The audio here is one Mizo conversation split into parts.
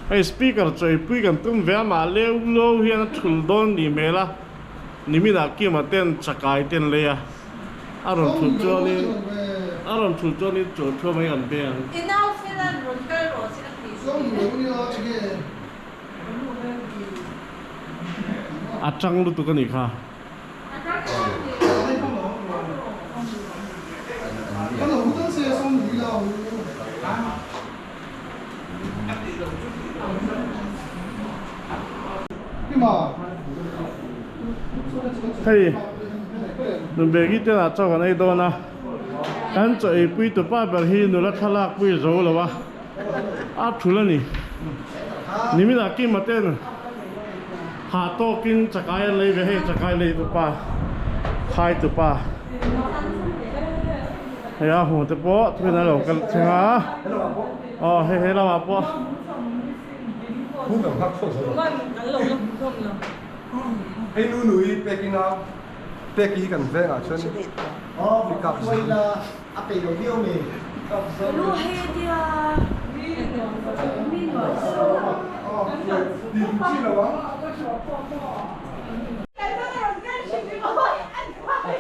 Hei speaker chawipui kan tum ve a mah leu leu hian a thul dawn nih hmel a, niminah Kima ten chakai te an lei a, a rawn thul chuanin a rawn thul chuanin chaw thuam mai kan be ang. I nau Felan rawn kal rawh se a ti si. A tang lutuk a nih kha. Hei Nunbegi te lah chaw kan ei dawn a, kan chaw eipui tu pa ber hi nula thlalak pui zo lo a, a thul a ni. Niminah Kima ten hah tawkin chakai an lei ve, hei chakai lei tu pa, khai tu pa. Hei a hmu te pawh thuin a lo kal thleng a, aw hei he lamah pawh. Hei nu nu hi pek ina pek hi kan vengah chuan pick up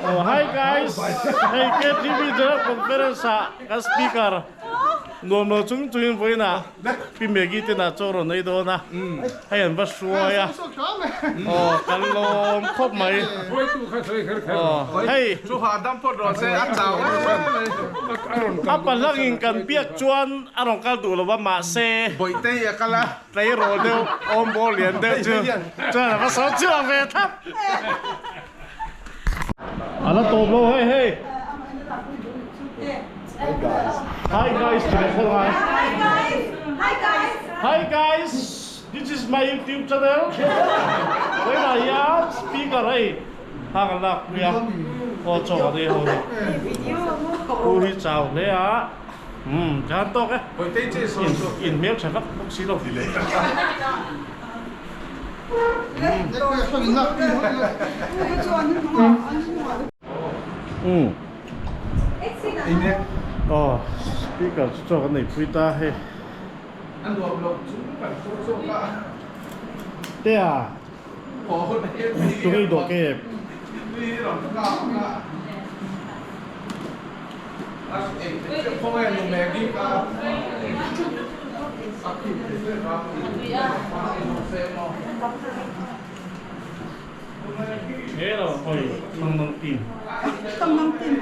Oh hi guys hei KTV General Conference ah kan speaker nuam lo chung chungin vawiinah Pi Maggie te nah chaw rawn ei dawn a hei an va hruai a aw kan lawm khawp mai aw hei a pahlangin kan biak chuan a rawn kal duh lo va mahse tleirawl deuh awm bawr lian deuh chu chuan a va sawi chhuak ve thlap. A la tawp lo hei hei. Hi guys. Hi guys ti leh khaw ngai. Hi guys. Hi guys. Hi guys. This is my YouTube channel. Vawiinah hian speaker hei hang an lak pui a. Aw chaw kan ei ho ni. Pu hi chau hle a. Umm ka han tawk e. In hmel tha vak bawk si lo. Umm aw speaker chu chaw kan nei pui ta hei te a tunge i dawh ke He lo hawi thang nang tin. Thang nang tin.